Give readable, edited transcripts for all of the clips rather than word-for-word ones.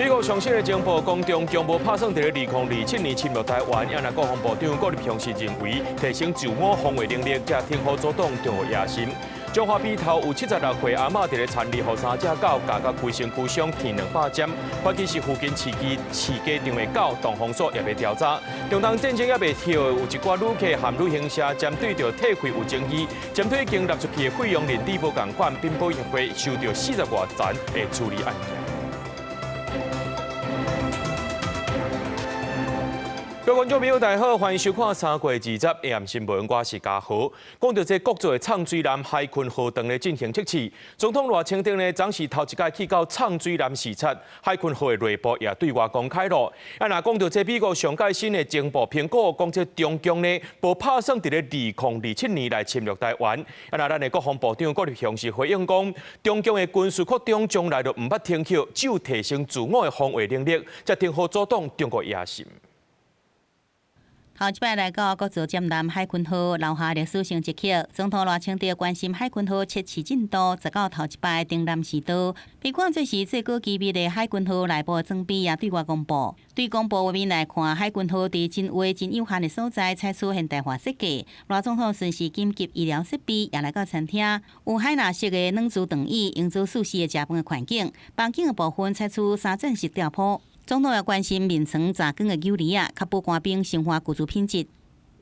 美國上新的情報講，中共無拍算佇咧2027年侵略台灣。啊，若國防部長郭立雄是認為，提升自我防衛能力，才挺好阻擋中國野心。彰化陂頭有76歲阿嬤佇咧田裡予三隻狗咬甲規身軀傷，鉗200針，懷疑是附近飼雞飼雞場的狗，動防所也欲調查。中東戰爭猶未歇，有一寡旅客和旅行社針對著退費有爭議，針對已經納出去的費用認知無仝款，品保協會收著40外層的處理案件。各位觀眾朋友，大家好，歡迎收看三月二十 AM 新聞，我是嘉豪。講到這國造的藏水艦海鯤號當咧進行測試，總統賴清德呢，昨是頭一擺去到藏水艦視察，海鯤號的內部也對外公開咯。啊，若講到這美國上蓋新的情報評估，講這中共呢，無拍算佇咧2027年來侵略台灣。啊，若咱的國防部長郭立雄是回應講，中共的軍事擴張從來都毋捌停歇，只有提升自我的防衛能力，才挺好阻擋中國野心。頭一擺來到國造艦艦海鯤號留下歷史性一刻。總統賴清德關心海鯤號測試進度，十九頭一擺登艦視導。被看做是最高機密的海鯤號內部裝備也對外公布。對公布畫面來看，海鯤號佇真話真有限的所在採取現代化設計。賴總統巡視緊急醫療設備，也來到餐廳，有海藍色的軟座長椅，營造舒適的食飯的環境。房間的部分採取三層式吊鋪。總統也關心眠床雜更的幼兒仔，確保官兵生活居住品質。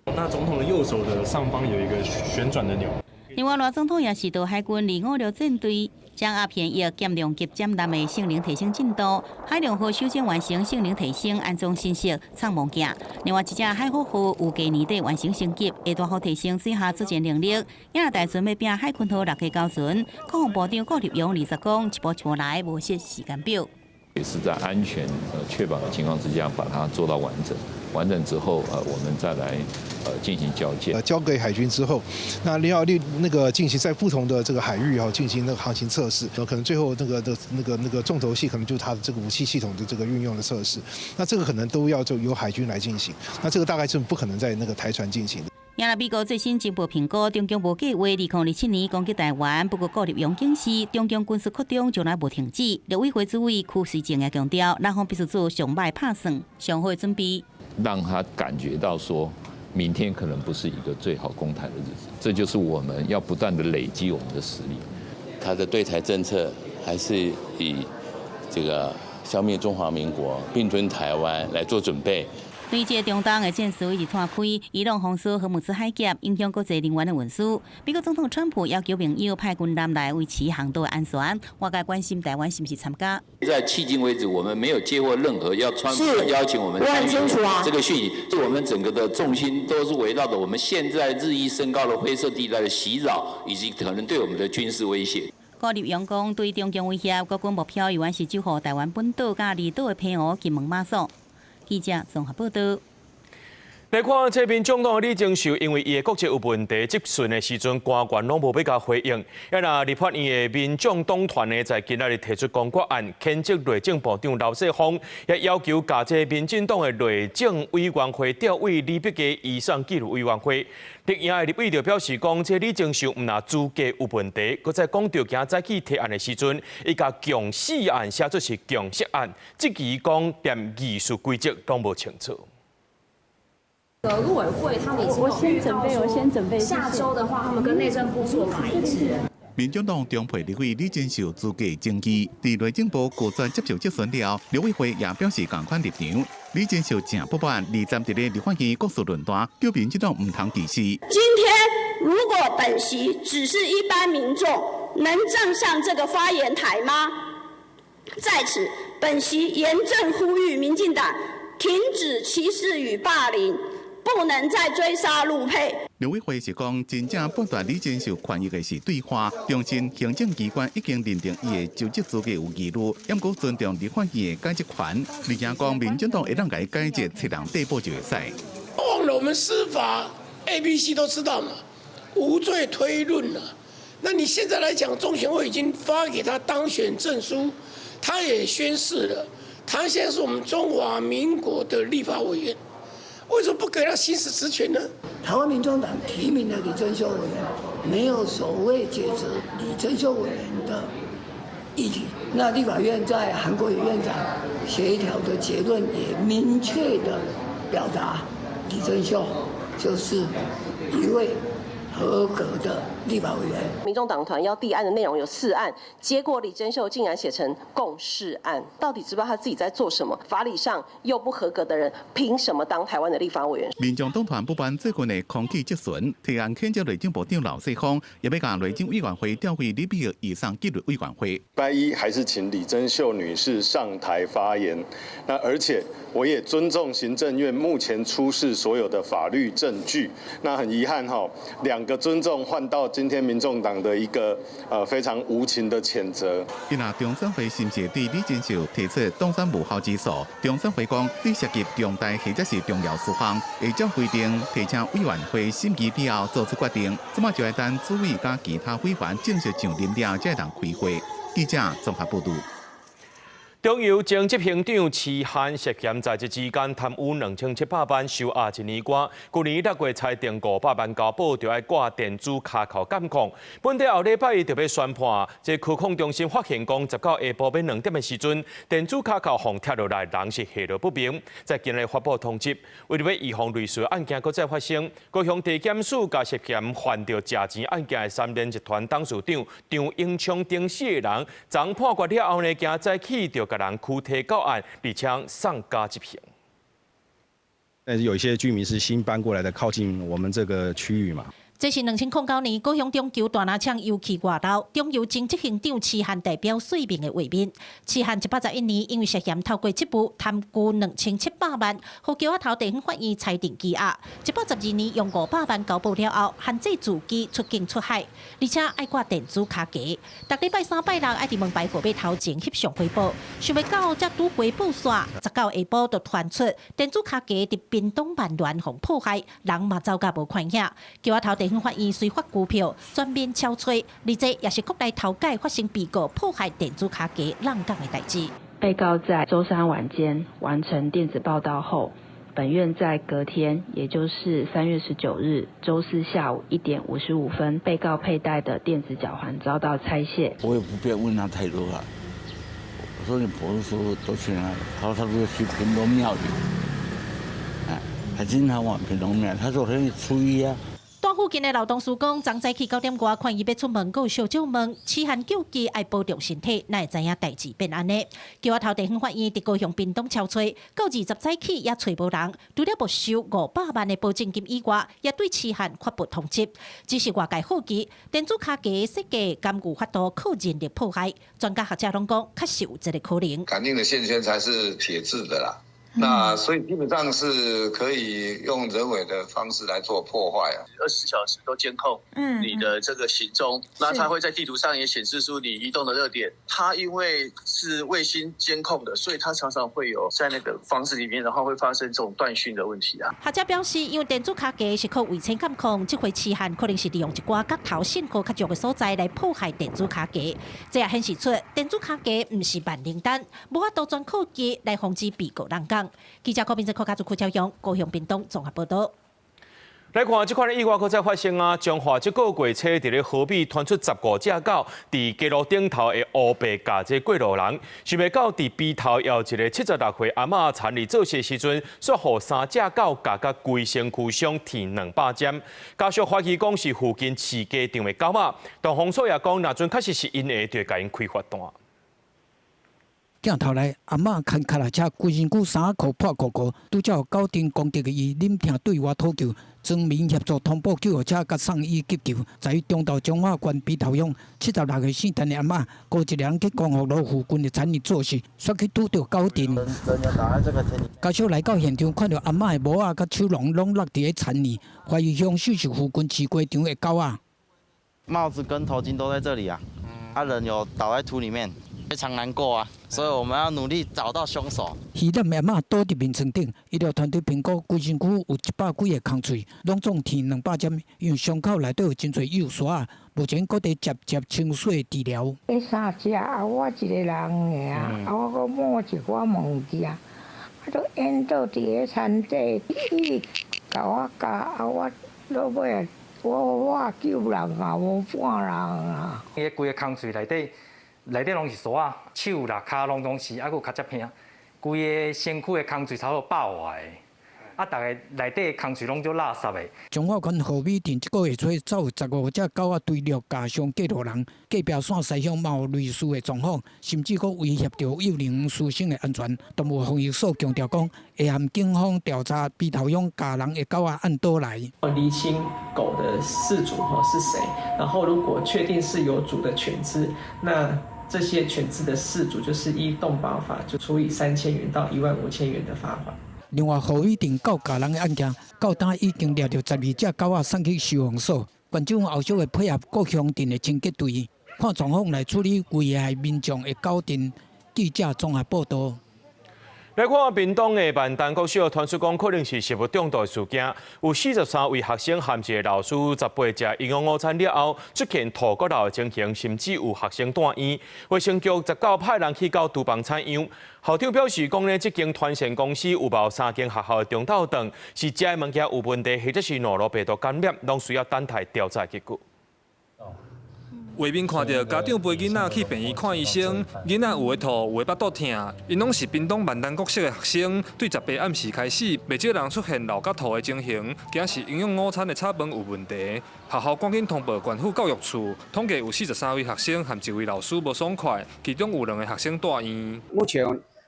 那總統的右手的上方有一個旋轉的鈕。另外，賴總統也視導海軍256戰隊將鴉片翼減量級艦艦的性能提升進度，海龍號首先完成性能提升，安裝新式暢望鏡。另外，一隻海虎號預計年底完成升級，會大幅提升水下作戰能力。也大船欲拚海鯤號6個高船，國防部長顧立雄二十講，一步一步來，無設時間表。也是在安全確保的情況之下，把它做到完整。完整之後，我們再來進行交接。交給海軍之後，那要另那個進行在不同的這個海域哈進行那個航行測試，可能最後那個的那個那個重頭戲可能就是它的這個武器系統的這個運用的測試。那這個可能都要就由海軍來進行。那這個大概是不可能在那個台船進行的。也若美國最新情報評估，中共無計劃2027年攻擊台灣。不過顧立雄警示，中共軍事擴張從來無停止。陸委會主委柯瑞正也強調，南方必須做上歹拍算，上好的準備。讓他感覺到說，明天可能不是一個最好攻台的日子。這就是我們要不斷的累積我們的實力。他的對台政策還是以這個消滅中華民國、併吞台灣來做準備。對這個中東的戰事一直拖開，伊朗封鎖荷姆茲海峽，影響國際能源的運輸。美國總統川普要求盟友派軍艦來維持航道的安全。外界關心台灣是毋是參加？在迄今為止，我們沒有接獲任何要川普邀請我們參與這個訊息。我們整個的重心都是圍繞著我們現在日益升高的灰色地帶的襲擾，以及可能對我們的軍事威脅。顧立雄講，對中共威脅，國軍目標猶原是守護台灣本島佮離島的澎湖、金門、馬祖。記者綜合報道。來看這民眾黨的李鍾秀，因為伊的國籍有問題，質詢的時陣，官員攏無欲共回應。啊，若立法院的民眾黨團呢，在今仔日提出公決案，譴責內政部長劉世鋒，也要求共這民進黨的內政委員會調委李碧嘉移送紀律委員會。綠營的立委就表示講，這李鍾秀毋但資格有問題，閣再講著今早起提案的時陣，伊共共識案寫做是共識案，質疑講連議事規則攏無清楚。陸委會他們已經我先準備，我先準備。下週的話，他們跟內政部做法一致。民進黨中培立委李鍾秀資格爭議，佇內政部拒絕接受質詢了，陸委會也表示仝款立場。李鍾秀誠不滿，二站佇咧立法院國事論壇，叫民進黨毋通歧視。今天如果本席只是一般民眾，能站上這個發言台嗎？在此，本席嚴正呼籲民進黨停止歧視與霸凌。不能再追殺陸配。陸委會是講，真正剝奪李鍾秀權益的是對話。重申行政機關已經認定伊的就職資格有疑慮，毋過尊重立法院的解職權。而且講，民進黨會當共伊解職，揣人遞補就會使。忘了我們司法 A、B、C 都知道嘛，無罪推論了。那你現在來講，中選會已經發給他當選證書，他也宣誓了，他現在是我們中華民國的立法委員。為什麼不給他行使職權呢？台灣民眾黨提名的李貞秀委員，沒有所謂解職李貞秀委員的議題。那立法院在韓國瑜院長協調的結論也明確的表達，李貞秀就是一位合格的立法委員。民眾黨團要遞案的內容有四案，結果李貞秀竟然寫成共事案，到底知不知道他自己在做什麼？法理上又不合格的人，憑什麼當台灣的立法委員？民眾黨團不滿最近的空氣質詢，提案譴責內政部長劉世芳，也欲共內政委員會調回李碧移送紀律委員會。拜一還是請李貞秀女士上台發言。那而且我也尊重行政院目前出示所有的法律證據。那很遺憾哈，兩個尊重換到今天民眾黨的一個非常無情的譴責。伊若中選會是毋是對李貞秀提出當選無效之訴？中選會講，對涉及重大或者是重要事項，會照規定提請委員會審議了後做出決定。這馬就愛等主委佮其他委員正式上任了，才會當開會。記者綜合報道。中油前執行長徐漢涉嫌在職之間貪污2700萬，收押一年外。舊年6月裁定500萬交保，就愛掛電子跤銬監控。本地後禮拜一就欲宣判，這科控中心發現講，19下晡欲2點的時陣，電子跤銬予拆落來，人是下落不明。在今日發布通緝，為著欲預防類似案件閣再發生，高雄地檢署共涉嫌犯著食錢案件的三聯集團董事長張榮昌等四个人，昨昏判決了後呢，今早起就共人拘提到案，而且送交執行。但是有一些居民是新搬過來的，靠近我們這個區域嘛。這是2009年高雄中油大林廠油氣外漏，中油前執行長徐漢代表說明的畫面。徐漢111年因為涉嫌透過職務貪污2700萬，予橋仔頭地方法院裁定羈押。112年用500萬交保了後，限制自己出境出海，而且愛掛電子跤鉗。逐禮拜三、拜六愛佇門牌號碼頭前翕相回報，想袂到才拄回報煞，19下晡就傳出電子跤鉗佇屏東萬巒予破壞，人嘛走甲無看影。橋仔頭地方法院遂發拘票，全面敲揣，而這也是國內頭擺發生被告破壞電子跤鉗濫港的代誌。被告在週三晚間完成電子報到後，本院在隔天，也就是3月19日週四下午1點55分，被告佩戴的電子腳環遭到拆卸。我也不便問他太多了。我說你婆說都去哪裡？他說他說去屏東廟裡。哎，他經常往屏東廟。他說他是初一啊。蹛附近的老同事講，昨早起9點外看伊欲出門，閣有小少問，徐漢叫伊愛保重身體，哪會知影代誌變按呢？橋仔頭地方法院佇高雄屏東敲揣，到20早起也揣無人，除了沒收500萬的保證金以外，也對徐漢發布通緝。只是外界好奇，電子跤鉗設計敢有法度靠人力破壞？專家學者攏講，確實有這個可能。感應的線圈才是鐵質的啦。那所以基本上是可以用人為的方式來做破壞啊。 24小時都監控你的這個行蹤，那它會在地圖上也顯示出你移動的熱點。它因為是衛星監控的，所以它常常會有在那個房子裡面，然後會發生這種斷訊的問題啊。學者表示，因為電子跤鉗是靠衛星監控，這回徐漢可能是利用一寡角頭信號較弱的所在來破壞電子跤鉗。這也顯示出電子跤鉗毋是萬靈丹，無法度全靠伊來防止被告濫港。記者柯明哲、柯家祖、柯昭勇，高雄屏東綜合報道。來看這款的意外，閣再發生啊！彰化這個月初，佇咧河邊傳出15隻狗，佇街路頂頭會烏白咬這過路人，想袂到佇埤頭有一個76歲阿嬤田裡做事時陣，煞予三隻狗咬甲規身軀傷，挵200針。家屬懷疑講是附近飼雞場的狗仔，動防所也講，若準確實是𪜶的，就會共𪜶開罰單。鏡頭內阿嬤牽跤踏車，規身軀衫褲破鼓鼓，拄才予狗陣攻擊的伊，忍疼對外討救，村民協助通報救護車，佮送醫急救。在中投彰化縣埤頭鄉，76歲姓陳的阿嬤，孤一个人去光復路附近的田裡做事，煞去拄著狗陣。家屬來到現場，看著阿嬤的帽仔佮手籠攏落佇咧田裡，懷疑兇手是附近飼雞場的狗仔。帽子跟頭巾都在這裡啊，啊人有倒在土裡面。非常難過啊，所以我們要努力找到兇手。魚腩阿嬤倒佇眠床頂，醫療團隊評估規身軀有100幾个空喙，攏總挵200針，因為傷口內底有真濟幼沙仔，目前閣佇接接清洗治療。彼三隻啊，我一個人爾，啊，我閣摸一寡物件，啊，都淹倒佇咧田底，伊共我咬，啊，我落尾我救人啊，無半人啊。伊規个空喙內底。內底攏是沙仔，手啦、跤攏總是，猶閣有尻脊骿。規个身軀的空喙差不多百外个。啊！逐个內底空喙攏足垃圾的。彰化縣和美鎮這個月初，走有15隻狗仔追掠咬傷過路人，隔壁線西鄉嘛有類似的狀況，甚至閣威脅著幼兒園師生的安全。動物防疫所強調講，會和警方調查埤頭鄉咬人的狗仔按佗來。釐清狗的飼主哈是誰，然後如果確定是有主的犬隻，那這些犬隻的飼主就是依動保法就處以3000元到1萬5000元的罰款。另外，和美鎮狗咬人的案件，到今已經掠著12隻狗仔送去收容所。縣政府後續會配合各鄉鎮的清潔隊，看狀況來處理危害民眾的狗陣。記者綜合報道。來看屏東的萬丹國小，傳出講可能是食物中毒的事件，有43位學生含一个老師18食營養午餐了後，出現吐閣流的情形，甚至有學生住院。衛生局19派人去到廚房採樣，校長表示講呢，這間團膳公司有包三間學校的中晝頓，是食的物件有問題，或者是諾如病毒感染，攏需要等待調查結果。畫面看著家長陪囡仔去病院看醫生，囡仔有的吐，有的腹肚疼，𪜶攏是屏東萬丹國小的學生。對18暗時開始，袂少人出現流佮吐的情形，驚是營養午餐的炒飯有問題。學校趕緊通報縣府教育處，統計有43位學生和一位老師無爽快，其中有兩个學生住院。目前，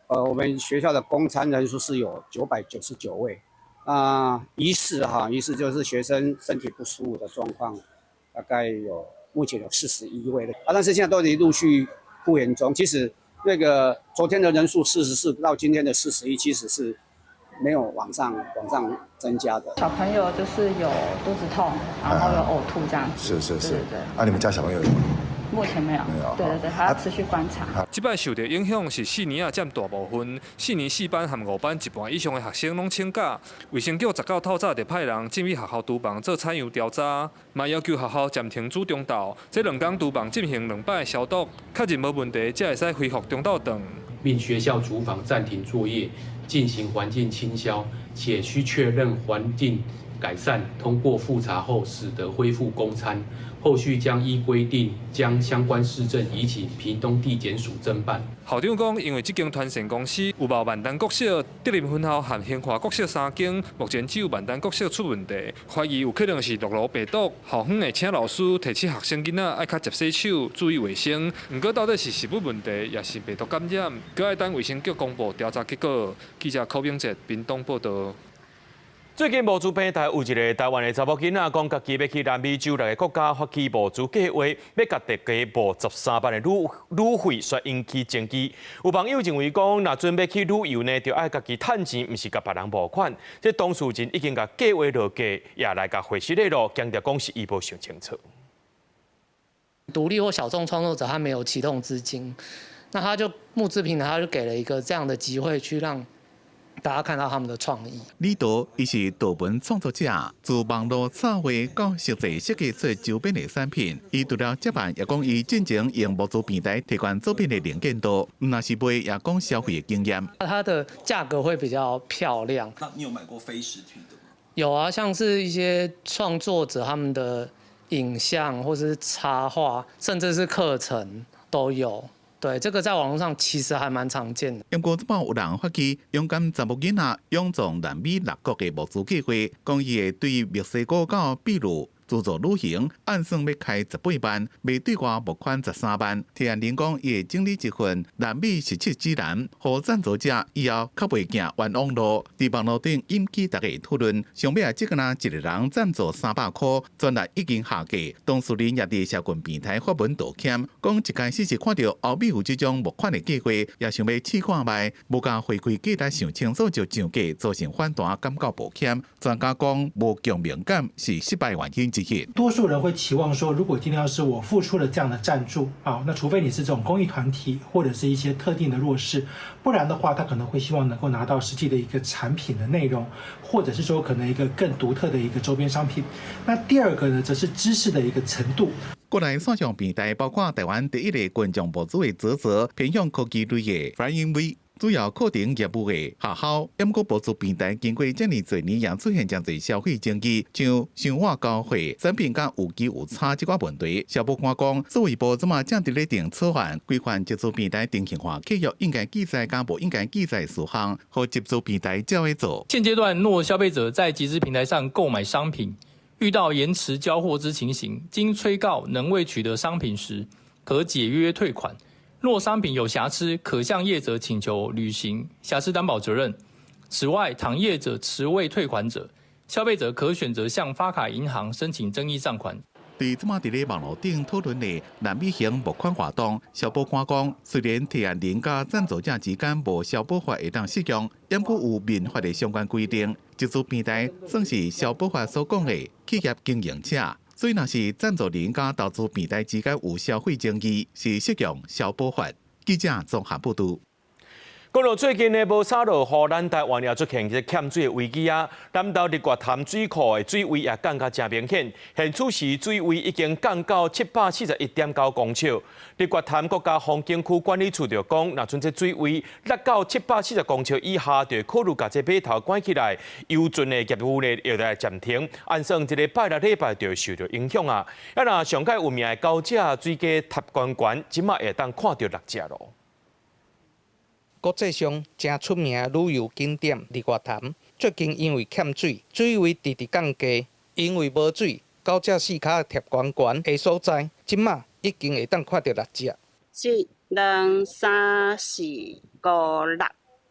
我們學校的供餐人數是有999位，啊，疑似哈，疑似就是學生身體不舒服的狀況，大概有。目前有41位的啊，但是現在都已經陸續復原中。其實那個昨天的人數44到今天的41，其實是沒有往上增加的。小朋友就是有肚子痛，然後有嘔吐這樣子。是是是。對對對。啊，你們家小朋友有嗎？目前沒有。沒有。對對對，還要持續觀察。這擺受著影響是四年仔佔大部分，四年四班和五班一半以上的學生攏請假。衛生局19透早就派人進去學校廚房做採樣調查，嘛要求學校暫停煮中晝。這兩工廚房進行兩擺消毒，確認無問題，才會使恢復中晝頓。命學校廚房暫停作業，進行環境清消，且需確認環境改善，通過複查後，始得恢復供餐。後續將依規定將相關事證移請屏東地檢署偵辦。校長講，因為這間團膳公司有包萬丹國小、德林分校和興華國小三間，目前只有萬丹國小出問題，懷疑有可能是諾如病毒。校方會請老師提醒學生囡仔愛較捷洗手，注意衛生。毋過到底是食物問題，抑是病毒感染，閣愛等衛生局公布調查結果。記者柯炳哲屏東報導。最近募資平台有一个台灣的查某囡仔講，家己欲去南美洲六个國家發起募資計劃，欲共大家募13萬的旅費，煞引起爭議。有網友認為講，若準備去旅遊呢，就愛家己趁錢，毋是共別人募款。這當事人已經共計劃落架，也來共回釋咧囉，強調講是伊無想清楚。獨立或小眾創作者，他沒有啟動資金，那他就募資平台，他就給了一個這樣的機會，去讓大家看到他們的創意。李導伊是圖文創作者，自網路插畫到實際設計出周邊的產品。伊除了接案，也講伊進前用募資平台提供作品的能見度，毋但是賣，也講消費的經驗。它的價格會比較漂亮。那你有買過非實體的嗎？有啊，像是一些創作者他們的影像，或者是插畫，甚至是課程都有。對，這個在網路上其實還蠻常見的。毋過這擺有人發起勇敢查某囡仔勇闖南美六國的募資計劃，講伊會對墨西哥到秘魯自助旅行，按算欲開18萬，欲對外募款13萬。提案人講，伊會整理一份南美實測指南，予贊助者以後較袂行冤枉路。佇網路頂引起大家討論，上尾啊，只敢若一个人贊助300箍，專欄已經下架。當事人也佇社群平台發文道歉，講一開始是看著後壁有這種募款的計劃，也想欲試看覓，無共回饋價值想清楚就上架，造成反彈，感覺抱歉。專家講，無共鳴感是失敗原因之一。多數人會期望說，如果今天要是我付出了這樣的贊助啊，那除非你是這種公益團體或者是一些特定的弱勢，不然的話，他可能會希望能夠拿到實際的一個產品的內容，或者是說可能一個更獨特的一個周邊商品。那第二個呢，則是知識的一個程度。國內線上平台包括台灣第一个群眾募資的嘖嘖，偏向科技類的 Flying V。主要課程業務的學校，毋過募資平台經過遮爾濟年，也出現誠濟消費爭議，像傷晚交貨、產品佮有機有差這寡問題。消保官講，數位部這馬正佇咧定草案，規範集資平台定型化契約應該記載佮無應該記載事項，予集資平台照咧做。現階段，若消費者在集資平台上購買商品，遇到延遲交貨之情形，經催告仍未取得商品時，可解約退款。若商品有瑕疵，可向業者請求履行瑕疵擔保責任。此外，倘業者遲未退款者，消費者可選擇向發卡銀行申請爭議賬款。對這馬佇咧網路頂討論的難美型募款活動，消保官講，雖然提案人佮贊助者之間無消保法會當適用，毋過有民法的相關規定，集資平台算是消保法所講的企業經營者，所以若是贊助人佮投資平台之間有消費爭議，是適用消保法。記者綜合報導。講到最近呢，無啥落雨，咱台灣也出現這個欠水的危機啊。南投日月潭水庫的水位也降甲誠明顯，現此時水位已經降到741.9公尺。日月潭國家風景區管理處就講，若陣這水位落到740公尺以下，就會考慮共這碼頭關起來，遊船的業務呢會來暫停。按算這個拜六禮拜就會受到影響啊。啊，若上蓋有名的九隻水雞塔懸懸，這馬會當看著六隻囉。國際上誠出名的旅遊景點日月潭，最近因為欠水，水位直直降低。因為無水，九隻四跤疊懸懸的所在，這馬已經會當看著六隻。一、兩、三、四、五、六，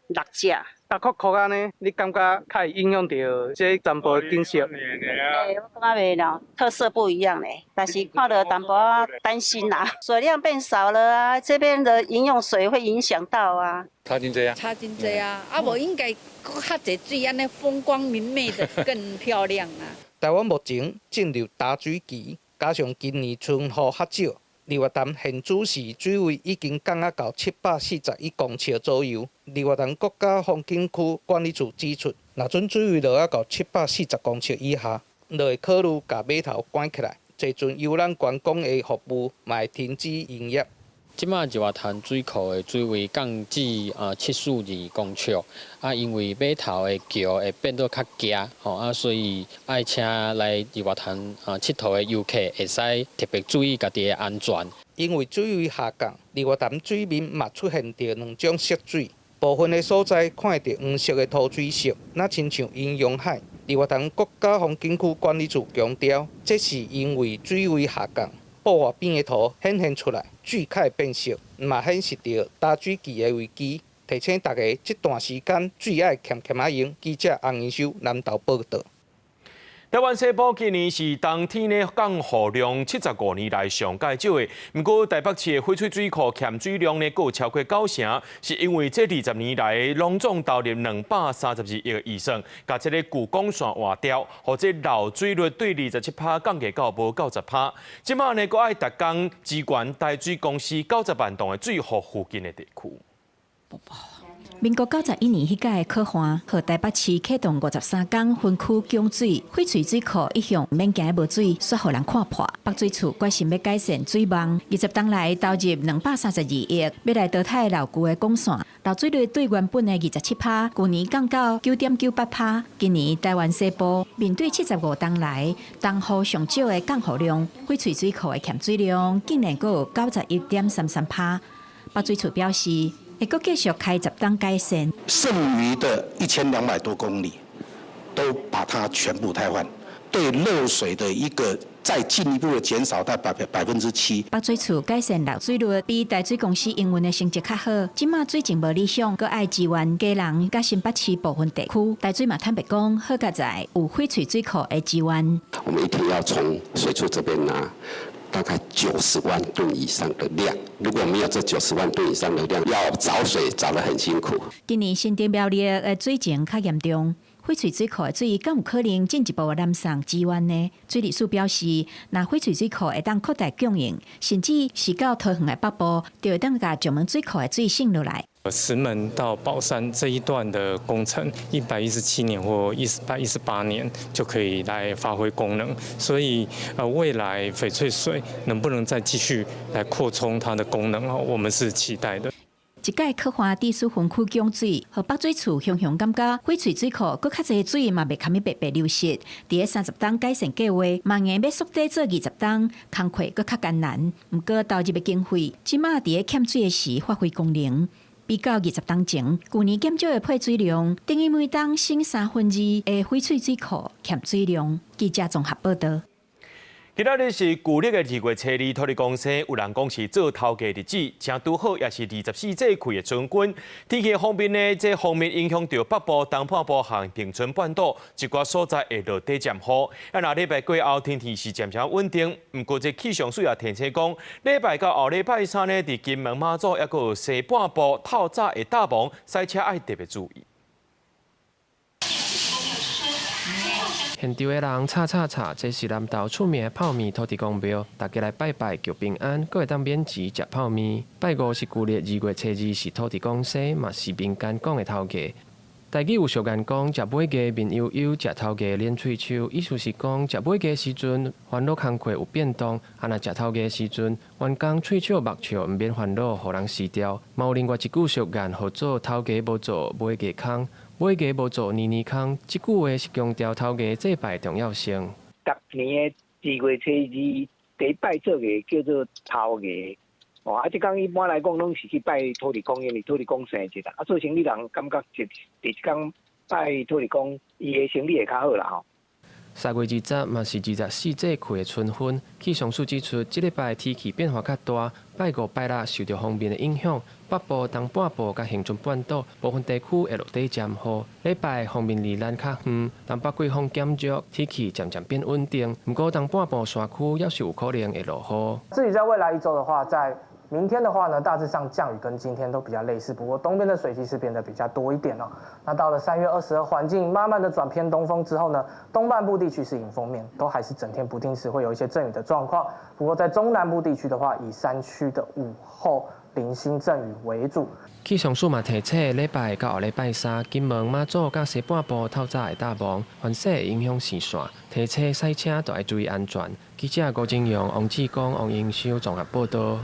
六隻。逐箍箍按呢，你感覺較會影響著這全部的景色？欸，我感覺袂啦，特色不一樣咧。但是看著淡薄仔擔心啦，水量變少了啊，這邊的飲用水會影響到啊。差真濟啊！差真濟啊！啊無應該閣較濟水，按呢風光明媚的更漂亮啊。台灣目前進入大水期，加上今年春雨較少，日月潭現此時水位已經降啊到741公尺左右。日月潭國家風景區管理處指出，若準水位落啊到740公尺以下，就會考慮共碼頭關起來，濟船遊覽觀光的服務嘛會停止營業。這馬日月潭水庫的水位降至742公尺，啊，因為碼頭的橋會變做較狹，吼啊，所以愛請來日月潭𨑨迌的遊客會使特別注意家己的安全。因為水位下降，日月潭水面嘛出現著兩種色水，部分的所在看會著黃色的塗水色，若親像陰陽海。日月潭國家風景區管理處強調，這是因為水位下降。瀑河邊的塗顯現出來，水較會變色，嘛顯示著焦水期的危機。提醒大家，這段時間水愛儉儉仔用。記者洪英修南投報導。台灣西部今年是冬天呢降雨量75年來上蓋少的，毋過台北市的翡翠水庫欠水量呢，閣有超過九成，是因為這20年來攏總投入232億的預算，共這個舊管線換掉，予這漏水率對27趴降低到無夠10趴。這馬呢，閣愛逐工支援台水公司90萬噸的水予附近的地區。民國91年彼屆的可旱，予台北市啟動53工分區供水，翡翠水庫一向免驚無水，煞予人看破。北水處決心欲改善水網，20冬來投入232億，欲來淘汰老舊的管線，漏水率對原本的27趴，舊年降到9.98趴。今年台灣西部面對75冬來冬雨上少的降雨量，翡翠水庫的欠水量竟然閣有91.33趴。北水處表示，會閣繼續開10冬改善，剩餘的1200多公里都把它全部汰換，對漏水的一個再進一步的減少到7%。北水處改善漏水率比台水公司營運的成績較好，這馬水情無理想，閣愛支援基隆佮新北市部分地區。台水嘛坦白講，好佳哉有翡翠水庫的支援。我們一天要從水處這邊拿大概90萬噸以上的量，如果沒有這九十萬噸以上的量，要找水找得很辛苦。今年新竹苗栗的水情較嚴重，翡翠水庫的水敢有可能進一步南送支援呢？水利署表示，若翡翠水庫會當擴大供應，甚至是到桃園的北部，就會當共石門水庫的水省落來。石門到寶山這一段的工程，117年或118年就可以來發揮功能，所以未來翡翠水能不能再繼續來擴充它的功能，我們是期待的。一擺洘旱致使分區供水，予北水處雄雄感覺翡翠水庫閣較濟水嘛袂堪欲白白流失。佇咧30冬改善計劃，嘛硬欲縮短做20冬，工課閣較艱難。毋過投入的經費，這馬佇咧欠水的時發揮功能。比較20冬前，舊年減少的配水量，等於每冬省2/3的翡翠水庫欠水量。記者綜合報導。今仔日是舊曆的2月初二，土地公生有人講是做頭家日子，正拄好也是24節氣的春分。天氣方面呢，這鋒面影響著北部、東半部和恆春半島一寡所在會落短暫雨。啊，若禮拜過後天氣是漸漸穩定，毋過這氣象署也提醒講，禮拜到後禮拜三呢，佇金門、馬祖抑閣有西半部透早會大霧，駛車愛特別注意。現場的人吵吵吵，這是南投出名的泡麵土地公廟，大家來拜拜求平安，閣會當免錢食泡麵。拜五是舊曆2月初二，是土地公生，嘛是民間講的頭家。台語有俗諺講，食尾牙面悠悠，食頭家練喙鬚。意思是講，食尾牙時陣煩惱工課有變動，啊若食頭家時陣，員工喙笑目笑，毋免煩惱，予人辭掉。嘛有另外一句俗諺，號做頭家無做尾牙空。尾牙無做年年空，這句話是強調頭家祭拜重要性。逐年的2月初二，第一擺做嘅叫做頭家。哦，啊，這工一般來講，攏是去拜土地公，因為土地公生日啦。啊，做生理人感覺這這工拜土地公，伊的生理會較好啦吼。3月20嘛是24節氣的春分，氣象署指出，這禮拜天氣變化較大，拜五、拜六受著鋒面的影響，北部、東半部佮恆春半島部分地區會落短暫雨。禮拜鋒面離咱較遠，東北季風減弱，天氣漸漸變穩定。毋過東半部山區猶是有可能會落雨。至於在未來一週的話，在明天的話呢，大致上降雨跟今天都比較類似，不過東邊的水汽是變得比較多一點哦。那到了3月22，環境慢慢的轉偏東風之後呢，東半部地區是迎風面，都還是整天不定時會有一些陣雨的狀況。不過在中南部地區的話，以山區的午後零星陣雨為主。氣象署嘛提醒，禮拜到後禮拜三，金門、馬祖佮西半部透早會大霧，凡勢會影響視線，提醒駛車都愛注意安全。記者郭金陽、王志剛、王英修綜合報導。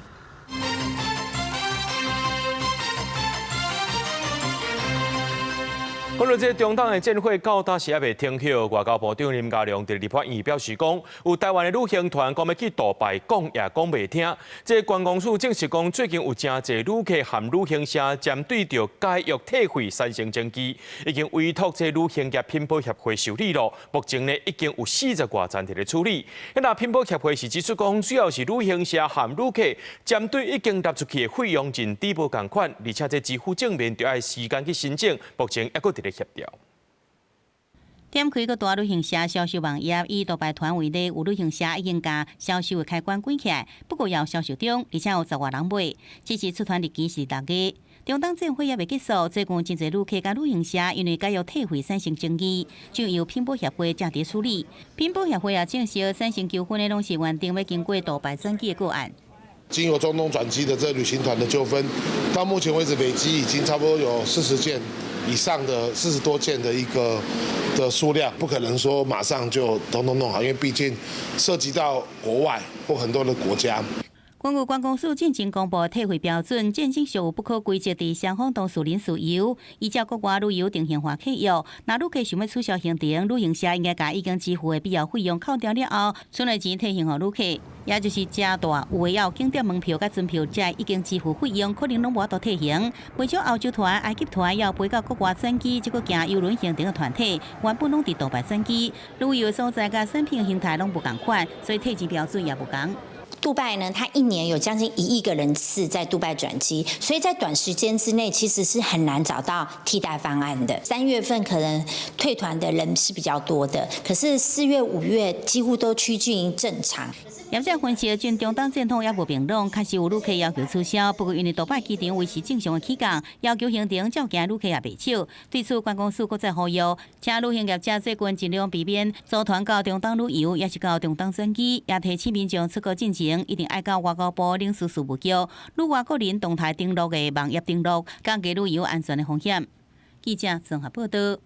講到這中東的戰火到今時猶未停歇，外交部長林佳龍佇立法院表示講，有台灣的旅行團講欲去杜拜，講也講袂聽。這觀光署證實講，最近有誠濟旅客和旅行社針對著解約退費產生爭議，已經委託這旅行業品保協會受理咯。目前呢已經有40外層佇咧處理。那品保協會是指出講，主要是旅行社和旅客針對已經納出去的費用認知無仝款，而且這支付證明著愛時間去申請，目前猶閣佇咧協調。點開各大旅行社銷售網頁，以杜拜團為例，有旅行社已經共銷售的開關關起來，不過也有銷售中，而且有10外人買。這次出團日期是6月，中東戰火猶未結束，最近真濟旅客佮旅行社因為解約退費產生爭議，就由品保協會正佇處理。品保協會也證實，產生糾紛的攏是原定欲經過杜拜轉機的個案。經由中東轉機的這旅行團的糾紛，到目前為止累積已經差不多有40件以上的40多件的一個的數量，不可能說馬上就統統弄好，因為畢竟涉及到國外或很多的國家。根據觀光署進前公布退費標準，戰爭屬有不可歸責佇雙方當事人事由，依照國外旅遊定型化契約，若旅客想欲取消行程，旅行社應該共已經支付的必要費用扣掉了後，剩的錢退還予旅客。也就是誠大有的猶有景點門票佮船票，這已經支付費用，可能攏無法度退還。袂少歐洲團、埃及團，猶有飛到國外轉機，這閣行郵輪行程的團體，原本攏佇杜拜轉機，旅遊所在佮產品形態攏無仝款，所以退錢標準也無仝。杜拜呢，它一年有將近1億個人次在杜拜轉機，所以在短時間之內其實是很難找到替代方案的。3月份可能退團的人是比較多的，可是4月、5月幾乎都趨近於正常。業者分析，中東戰況猶無明朗，確實有旅客要求取消，不過因為杜拜機場維持正常的起降，要求行程照行旅客也袂少。對此，觀光署閣再呼籲，請旅行業者最近盡量避免組團到中東旅遊，抑是到中東轉機，也提醒民眾出國進前一定愛到外交部領事事務局、旅外國人動態登錄的網頁登錄，降低旅遊安全的風險。記者綜合報導。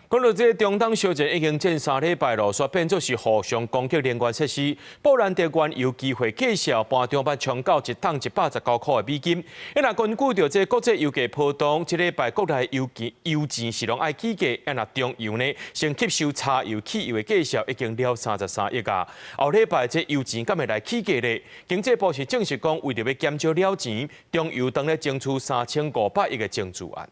講到這個中東小戰已經戰3禮拜咯，煞變做是互相攻擊能源設施。布蘭特原油期貨價數盤中捌衝到一桶119塊的美金。若根據著這國際油價波動，這禮拜國內油錢油錢是攏愛起價，若中油呢，先吸收柴油、汽油的價數已經了33億啊。後禮拜這油錢敢會來起價咧？經濟部是證實講，為著欲減少了錢，中油當咧爭取3500億的增資案。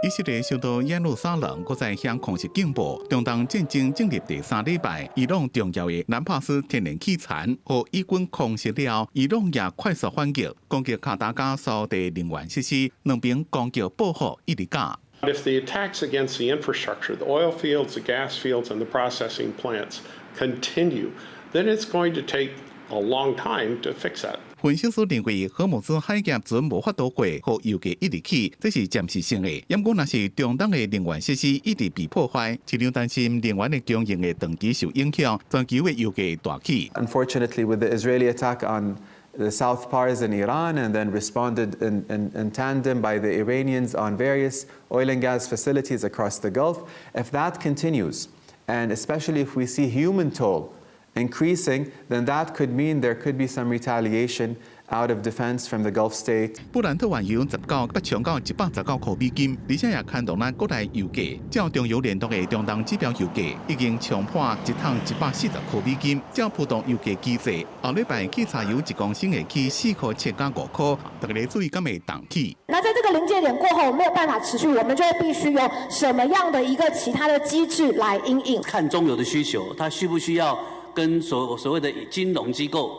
以色列首都耶路撒冷閣再響空襲警報，中東戰爭進入第三禮拜，伊朗重要的南帕斯天然氣田予以軍空襲了，伊朗也快速反擊，攻擊卡達佮沙地能源設施，兩邊攻擊報復一直加。 If the attacks against the infrastructure, the oil fields, the gas fields, and the processing plants continue, then it's going to take a long time to fix that. 分析師認為，荷姆茲海峽船無法度過，予油價一直起，這是暫時性的。毋過，若是中東的能源設施一直被破壞，市場擔心能源的供應會長期受影響，全球的油價大起。 Unfortunately, with the Israeli attack on the South Pars in Iran and then responded in tandem by the Iranians on various oil and gas facilities across the Gulf, if that continues, and especially if we see human toll increasing, then that could mean there could be some retaliation out of defense from the Gulf state. 布蘭特原油19捌衝到119塊美金，而且也牽動咱國內油價。照中油聯動的中東指標油價已經衝破一桶140塊美金，照浮動油價機制，後禮拜汽柴油一公升會起4塊7角5塊，大家注意敢會動起。那在這個臨界點過後沒有辦法持續，我們就必須有什麼樣的一個其他的機制來因應。看中油的需求，它需不需要跟所謂的金融機構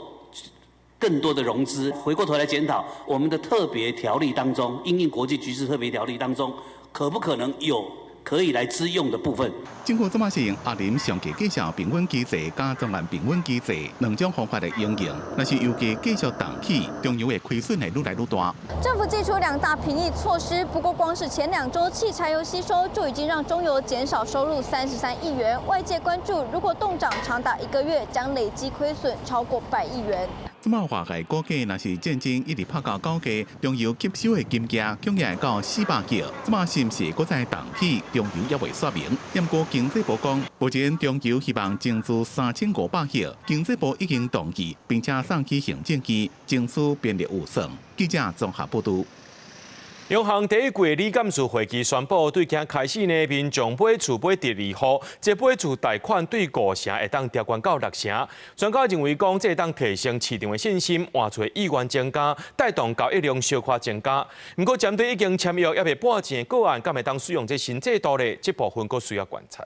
更多的融資？回過頭來檢討我們的特別條例當中，因應國際局勢特別條例當中，可不可能有可以來支用的部分？政府這馬是用壓林上價繼續平穩機制佮專案平穩機制兩種方法來應用。若是油價繼續動起，中油的虧損會愈來愈大。政府祭出兩大平抑措施，不過光是前2週汽柴油吸收就已經讓中油減少收入33億元。外界關注，如果凍漲長達一個月，將累計虧損超過100億元。這馬外界估計，若是戰爭一直拍到九月，中油吸收的金額恐會到400億。這馬是毋是閣再動起？中油猶未說明。毋過經濟部講，目前中油希望增資3500億，經濟部已經同意，並且送去行政院爭取編列預算。記者綜合報導。央行第一季理監事會議宣布，對今開始呢，民眾買厝買第二戶，這買厝貸款對5成會當調懸到6成。專家認為講，這會當提升市場的信心，換厝意願增加，帶動交易量小可增加。毋過，針對已經簽約猶未半錢的個案，敢會當使用這新制度咧？這部分閣需要觀察。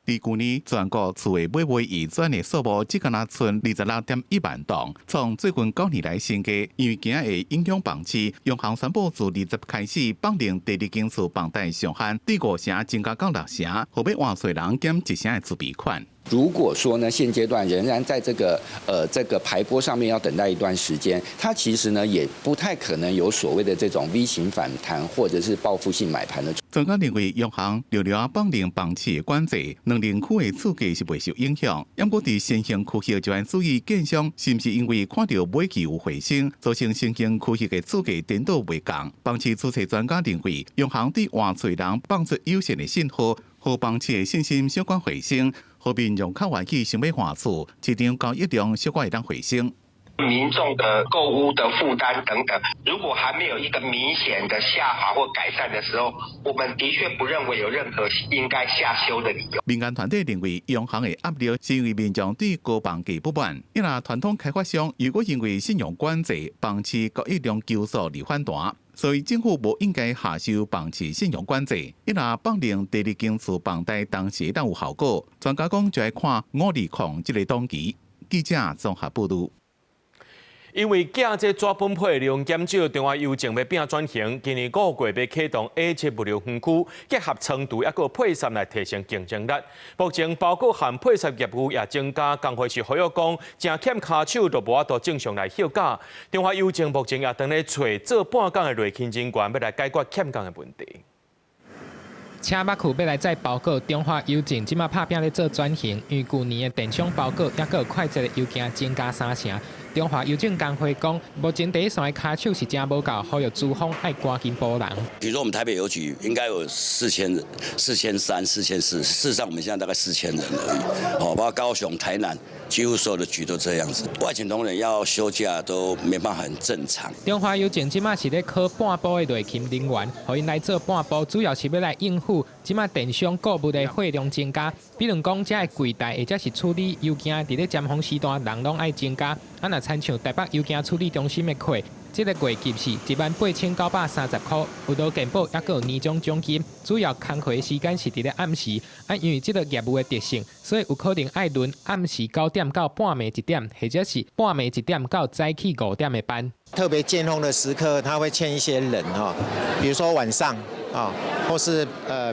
佇舊年全國厝的買賣移轉的數目只敢若賰26.1萬棟，創最近9年來新低。因為驚會影響房市，央行宣布自20開始放寬第二間厝房貸上限，對5成增加到6成，予欲換厝人減1成的自備款。如果說呢，現階段仍然在這個排波上面要等待一段時間，它其實呢也不太可能有所謂的這種 V 型反彈或者是報復性買盤的。專家認為，央行著著放寬房市的管制，兩寧區的厝價是袂受影響。毋過佇先行區域就愛注意，建商是毋是因為看著買氣有回升，造成先行區域的厝價顛倒袂仝。房市預測專家認為，央行對換厝人放出友善的信號，予房市的信心小可回升。予民眾較願意想欲換厝，市場交易量小可會當回升。民眾的購屋的負擔等等，如果還沒有一個明顯的下滑或改善的時候，我們的確不認為有任何應該下修的理由。民間團體認為，央行的壓力是因為民眾對高房價不滿。因為傳統開發商如果因為信用管制，房市交易量急速而反彈，所以政府無應該下修房市信用管制。伊若放寬第二間厝房貸，當時當有效果。專家講就愛看520這個檔期。記者綜合報導。因為驚這紙本批量減少，中華郵政欲變轉型，今年5月欲啟動 A7物流園區，結合倉儲抑閣配送來提升競爭力。目前包裹和配送業務也增加，工會是呼籲講，誠欠跤手就無法度正常來休假。中華郵政目前也當咧揣做半工的內勤人員，欲來解決欠工的問題。車捌去欲來載包裹，中華郵政這馬拍拚咧做轉型，因為舊年的電商包裹抑閣有快捷的郵件增加三成。中華郵政工會講，目前第一線的跤手是誠無夠，呼籲資方愛趕緊補人。比如說，我們台北郵局應該有4000人、4300、4400，事實上我們現在大概4000人而已。哦，包括高雄、台南，幾乎所有的局都這樣子。外勤同仁要休假都沒辦法很正常。中華郵政這馬是咧考半部的內勤人員，予𪜶來做半部，主要是欲來應付這馬電商購物的貨量增加。比如講，這个櫃台或者是處理郵件，佇咧尖峰時段人攏愛增加。啊，若親像台北郵件處理中心的客，這个月給是18,930箍，有勞健保，抑閣有年終獎金。主要工課時間是佇咧暗時，啊，因為這个業務的特性，所以有可能愛輪暗時9點到半暝1點，或者是半暝1點到早起5點的班。特別尖峰的時刻，他會欠一些人哈，比如說晚上啊，或是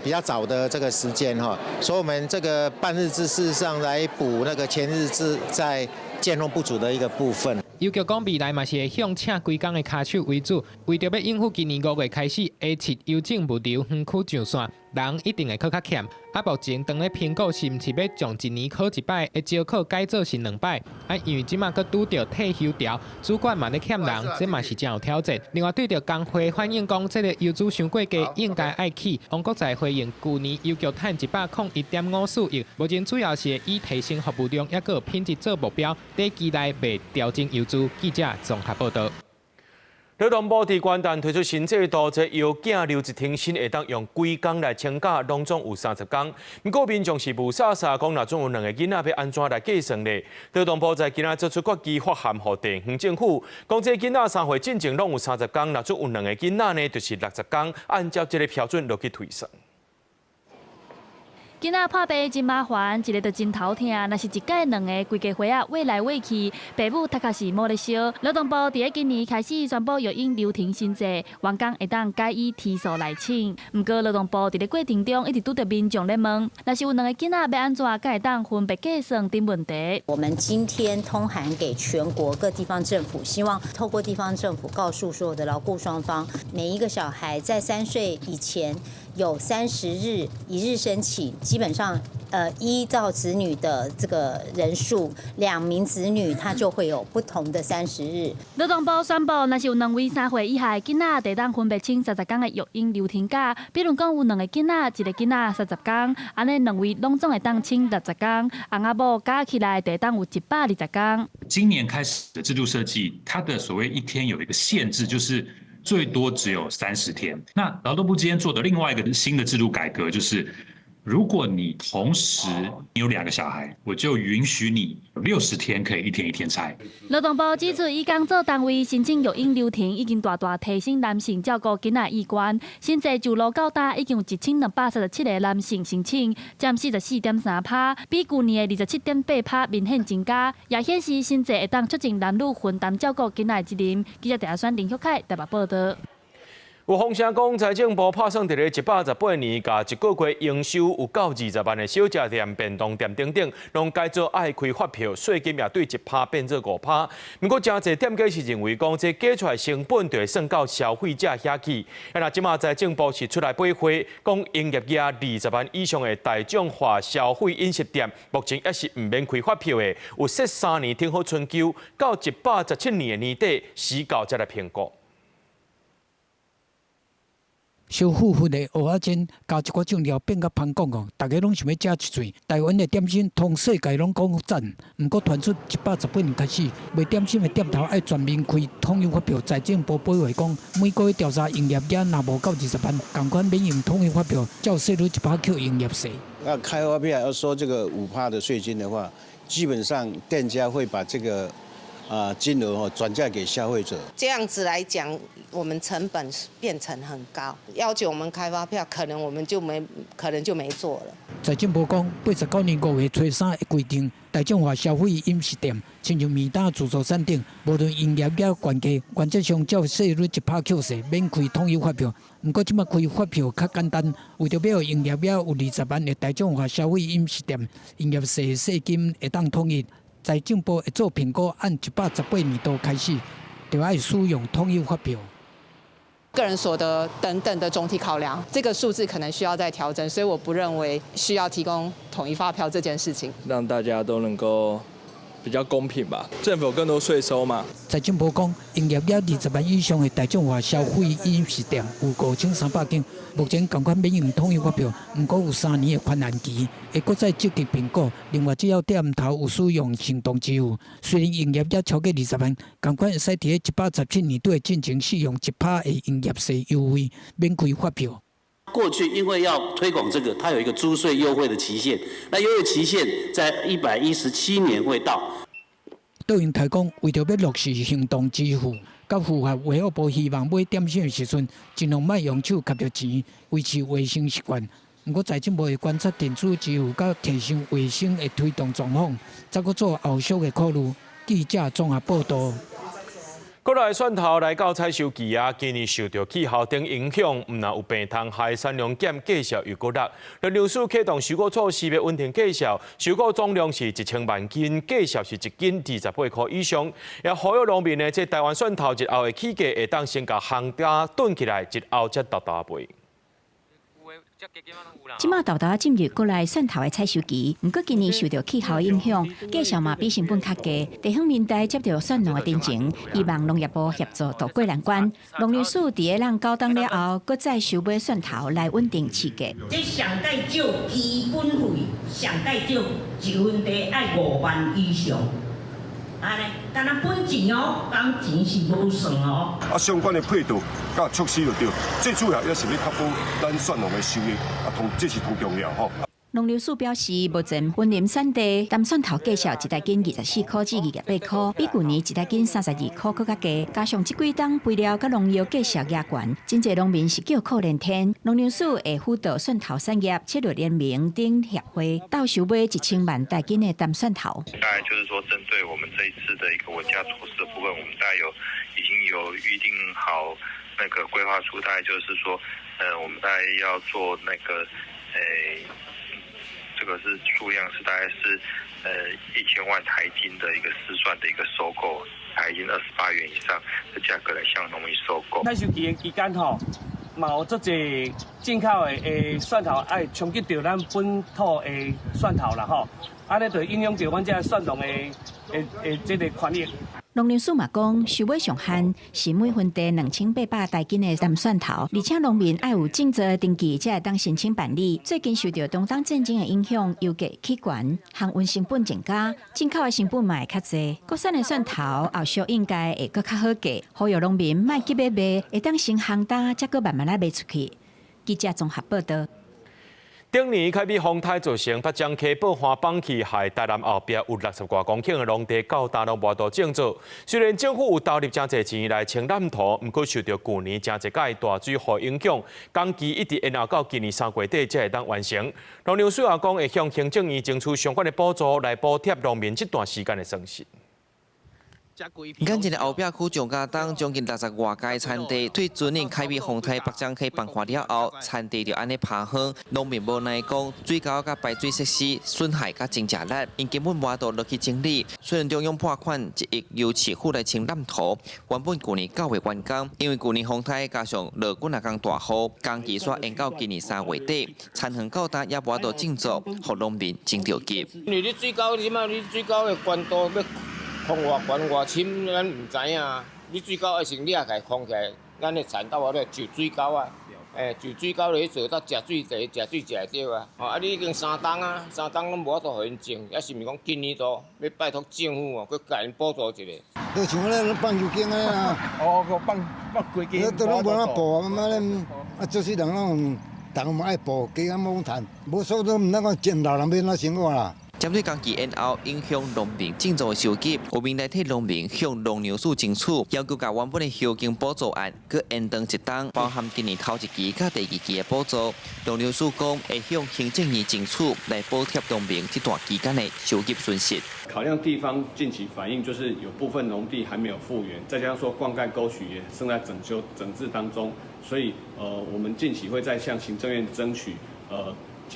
比較早的這個時間哈，所以我們這個半日制事實上來補那個全日制在尖峰不足的一個部分。郵局講未來嘛是會向請規工的跤手為主，為著欲應付今年5月開始 A7 郵政物流園區上線，人一定會閣較欠。啊，目前當咧評估是毋是欲將一年考一擺的招考改做是兩擺。啊，因為這馬閣拄著退休潮，主管嘛咧欠人，這嘛是誠有挑戰。另外對著工會反映講，這个郵資傷過低，應該愛起。王國材回應，舊年郵局趁101.54億，目前主要是以提升服務量，抑閣有品質做目標，短期內袂調整郵資。記者綜合報導。勞動部佇元旦推出新制度，這藥囝留職停薪會當用幾工來請假，攏總有三十工。毋過民眾是霧煞煞，講若準有兩个囡仔欲按怎來計算咧？勞動部在今仔做出決議，發函予地方政府，講這囡仔3歲進前攏有三十工，若準有兩个囡仔呢，就是60工，按照這个標準落去推算。囡仔破病真麻煩，一个就真頭疼。若是一屆兩个，規家伙仔餵來餵去，爸母頭殼是無咧燒。勞動部佇咧今年開始宣布育嬰留停新制，員工會當改以天數來請。毋過勞動部佇咧過程中一直拄著民眾咧問，若是有兩个囡仔欲按怎才會當分別計算等問題。我們今天通函給全國各地方政府，希望透過地方政府告訴所有的勞雇雙方，每一個小孩在3歲以前有30日一日申請，基本上，依照子女的這個人數，兩名子女他就會有不同的三十日。勞動部宣布，若是有兩位3歲以下的囡仔，就當分別請三十工的育嬰留停假。比如講有兩个囡仔，一个囡仔三十工，按呢兩位攏總會當請60工，翁仔某加起來就當有120工。今年開始的制度設計，它的所謂一天有一個限制，就是最多只有30天。那勞動部今天做的另外一個新的制度改革，就是如果你同時你有兩個小孩，我就允許你60天可以一天一天拆。勞動部指出，以工作單位申請育嬰留停已經大大提升男性照顧囡仔意願。新制就落到今已經有1237個男性申請，佔44.3%，比舊年的27.8%明顯增加，也顯示新制會當促進男女分擔照顧囡仔的責任。記者鄭選林旭凱台北報導。有風聲講，財政部拍算佇咧118年，共一個月營收有夠20萬的小食店、便當店等等，攏改做愛開發票，稅金也對1趴變做5趴。毋過，誠濟店家是認為講，這加出來成本就會算到消費者遐去。啊，若這馬財政部是出來回話，講營業額20萬以上的大眾化消費飲食店，目前猶是毋免開發票的，有設3年停好春秋，到117年的年底，時到才來評估。燒富富的蚵仔煎，加一寡醬料變甲芳講哦，逐家攏想欲食一喙。台灣的點心，通世界攏講讚，毋過傳出118年開始，賣點心的店頭愛全面開統一發票。財政部回話講，每個月調查營業額若無夠20萬，仝款免用統一發票，照稅率1趴扣營業稅。那開發票要收這個5趴的稅金的話，基本上店家會把這個金額哦轉嫁給消費者。這樣子來講，我們成本變成很高，要求我們開發票，可能我們就沒可能就沒做了。財政部講，89年5月初3的規定，大眾化消費飲食店，親像麵摊、自助餐等，無論營業額懸低，原則上照稅率1趴扣稅，免開統一發票。毋過這馬開發票較簡單，為著欲予營業額有20萬的大眾化消費飲食店，營業稅稅金會當統一。財政部會做評估，按118年度開始，就愛使用統一發票。個人所得等等的總體考量，這個數字可能需要再調整，所以我不認為需要提供統一發票這件事情。讓大家都能夠比較公平吧，政府有更多稅收嘛。財政部講，營業額20萬以上的大眾化消費飲食店有5300間，目前仝款免用統一發票，毋過有3年的寬限期，會閣再積極評估。另外，只要店頭有使用行動支付，雖然營業額超過20萬，仝款會使佇117年度進前使用1%的營業稅優惠，免開發票。過去因為要推廣這個，它有一個租稅優惠的期限，那優惠期限在117年會到。杜英台講，為著欲落實行動支付，佮符合衛福部希望買點心的時陣，盡量莫用手挾著錢，維持衛生習慣。毋過財政部會觀察電子支付佮提升衛生的推動狀況，再閣做後續的考慮。記者綜合報道。國內蒜頭來到採收期啊，今年受著氣候等影響，毋但有病蟲害，產量減，價數又閣落。農糧署啟動收購措施，欲穩定價數，收購總量是1000萬斤，價數是一斤28箍以上。也呼籲農民呢，這台灣蒜頭日後的起價會當先共行家囤起來，日後才沓沓賣。這馬沓沓進入國內蒜頭的採收期，毋過今年受著氣候影響，價數嘛比成本較低。地方民代接著蒜農的陳情，希望農業部協助渡過難關。農糧署佇咧咱九冬了後，閣再收買蒜頭來穩定市價。這上蓋少基本費，上蓋少一分地愛5萬以上。按呢，敢若本錢哦，工錢是無算哦。啊，相關的配套佮措施就對，最主要也是欲確保咱蒜農的收益，啊，同這是同重要吼。農糧署表示，目前雲林產地甜蒜頭價數一大斤24箍至28箍，比舊年一大斤32箍閣較低。加上這幾冬肥料佮農藥價數也懸，真濟農民是叫苦連天。農糧署會輔導蒜頭產業策略聯盟等協會，鬥收買1000萬大斤的甜蒜頭。大概就是說，針對我們這一次的一個穩價措施的部分，我們大概有已經有預定好那個規劃書，大概就是說，我們大概要做那個，這個是數量是大概是，1000萬台斤的一個試算的一個收購，台斤28元以上的價格來向農民收購。採收期的期間吼，嘛有足濟進口的蒜頭愛衝擊著咱本土的蒜頭啦吼，按呢就影響著阮這蒜農的這個權益。農糧署嘛講，收買上限是每分地2800大斤的甜蒜頭，而且農民愛有種植的登記，才會當申請辦理。最近受著中東戰爭的影響，油價起懸，航運成本增加，進口的成本嘛會較濟。國產的蒜頭後續應該會閣較好價，呼籲農民莫急欲賣，會當先烘乾，才閣慢慢仔賣出去。記者綜合報道。頂年凱美風颱造成北漳溪爆旱崩去，害台南後壁有60外公頃的農地到今攏無法度種作。雖然政府有投入誠濟錢來清濫土，毋過受著舊年誠濟擺大水雨影響，工期一直延後到今年3月底才會當完成。農糧署也講會向行政院爭取相關的補助來補貼農民這段時間的損失。眼前的後壁區蔣家東將近60外家田地，對前年凱美風颱北漳溪崩旱了後，田地就按呢拋荒，農民無奈講，水溝佮排水設施損害佮真濟力，𪜶根本無法度落去整理。雖然中央撥款1億由市府來清濫土，原本舊年9月完工，因為舊年風颱加上落幾若工大雨，工期煞延到今年3月底，田園到今也無法度種作，予農民真著急。因為你水溝，你這擺你水溝的懸度欲空偌懸偌深，咱毋知影。你水溝愛先掠起來，空起來，咱的田到後咧就水溝啊，就水溝落去做到食水茶，食水食會著啊。哦，啊，你已經三冬啊，三冬攏無法度予𪜶種，抑是毋是講今年度欲拜託政府哦，閣共𪜶補助一下。就像咧放油間安呢啦。哦，放放規間。都攏無法補啊，嘛咧，啊，做事人攏，逐個嘛愛補，加減攏趁，無所都毋知講種老人欲按怎生活啦。針對工期延後影響農民種作的收入，有民代替農民向農糧署爭取，要求共原本的休耕補助案閣延長一冬，包含今年頭一期佮第二期的補助。農糧署講會向行政院爭取來補貼農民這段期間的收入損失。考量地方近期反映，就是有部分農地還沒有復原，再加上說灌溉溝渠也正在整修整治當中，所以我們近期會再向行政院爭取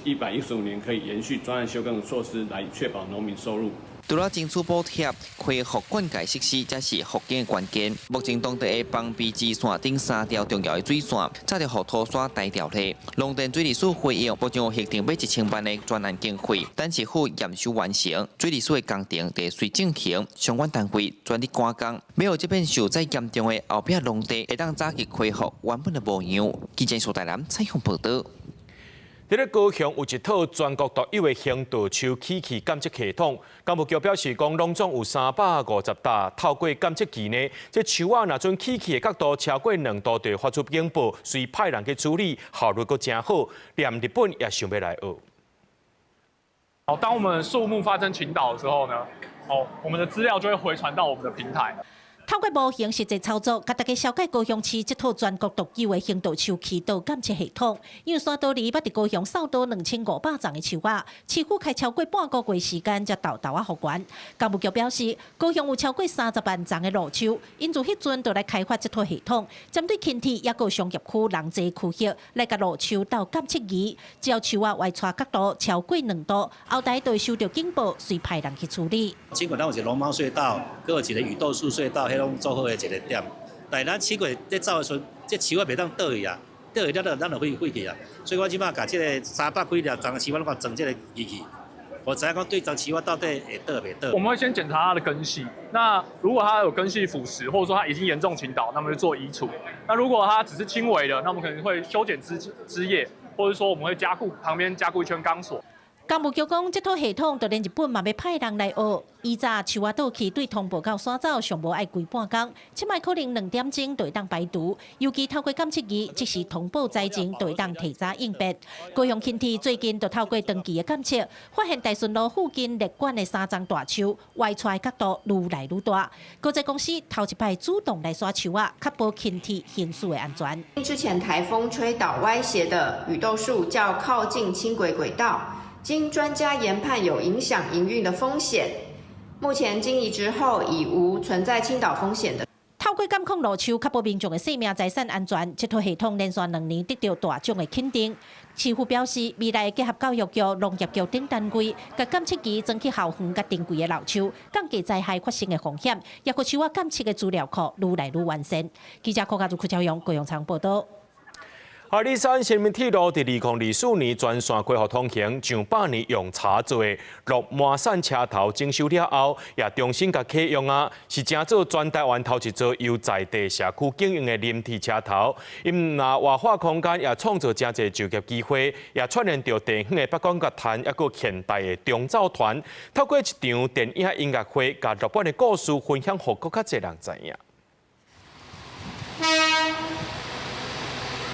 ，115年可以延續專案休耕的措施，來確保農民收入。除了爭取補貼，恢復灌溉設施才是復耕的關鍵。目前當地的防備支線頂三條重要的水線，早就予土沙呆掉咧。農田水利署回應，目前有核定欲1000萬的專案經費，等市府驗收完成，水利署的工程佇隨進行，相關單位全力趕工，欲予這片受災嚴重的後壁農地會當早日恢復原本的模樣。記者蘇大南採訪報導。佇咧高雄有一套全國獨有的行道樹起去監測系統，工務局表示講，攏總有350搭，透過監測器呢，這樹仔若準起去的角度超過2度，就會發出警報，隨派人去處理，效率閣誠好，連日本也想欲來學。好，當我們樹木發生傾倒的時候呢，哦，我們的資料就會回傳到我們的平台。透過模型實際操作，共大家紹介高雄市這套全國獨有的行道樹起倒監測系統。因為山道裡捌佇高雄掃倒2500叢的樹仔，市府開超過半個月時間才沓沓仔復原。工務局表示，高雄有超過30萬叢的路樹，𪜶自彼陣就來開發這套系統，針對輕鐵抑閣商業區人濟區域來共路樹鬥監測儀，只要樹仔歪斜角度超過2度，後台就會收到警報，隨派人去處理。經過咱有一個龍貓隧道，閣有一個雨豆樹隧道。彼攏做好的一個點，但是咱試過咧走的時陣，這樹仔袂當倒去啊，倒去了就咱就廢廢去啊。所以我這擺共這个300幾粒叢樹仔攏共裝這个儀器，我知影講對叢樹仔到底會倒袂倒。我們會先檢查它的根系，那如果它有根系腐蝕，或者說它已經嚴重傾倒，那麼就做移除。那如果它只是輕微的，那我們可能會修剪枝枝葉，或者說我們會加固旁邊加固一圈鋼索。工務局講，這套系統就連日本嘛欲派人來學。以早樹仔倒去對通報到徙走，上無愛規半工，這擺可能2點鐘就會當排除。尤其透過監測儀即時通報災情，就會當提早應變。高雄輕鐵最近就透過長期的監測，發現大順路附近列管的三叢大樹歪斜的角度愈來愈大。高捷公司頭一擺主動來徙樹仔，確保輕鐵行駛的安全。之前颱風吹倒歪斜的雨豆樹較靠近輕軌軌道。經專家研判有影響營運的風險，目前經移植後已無存在傾倒風險的。透過監控路樹，確保民眾的生命財產安全。這套系統連續2年得到大獎的肯定。市府表示，未來結合教育局、農業局等單位，共監測儀裝去校園佮珍貴的老樹，降低災害發生的風險，抑閣樹仔監測的資料庫愈來愈完善。記者柯家如、柯朝陽、高雄場報導。阿里山新民鐵路佇2024年全線恢復通行，上百年用柴做的鹿麻產車頭整修了後，也重新共啟用啊，是成做全台灣頭一座由在地社區經營的臨鐵車頭。𪜶若活化空間，也創造誠濟就業機會，也串聯著地方的北管樂團，抑閣現代的長奏團，透過一場電影音樂會，共鹿滿的故事分享予閣較濟人知影。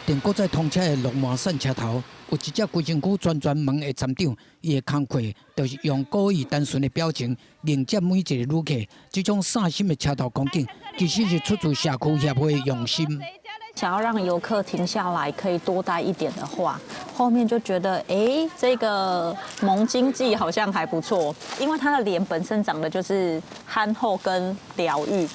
電閣再通車的鹿麻產車頭，有一隻規身軀全全毛的站長，伊的工課就是用古意單純的表情迎接每一个旅客。這種細心的車頭光景，其實是出自社區協會的用心。想要讓遊客停下來，可以多待一點的話，後面就覺得，哎，這個萌經濟好像還不錯，因為他的臉本身長得就是憨厚跟療癒。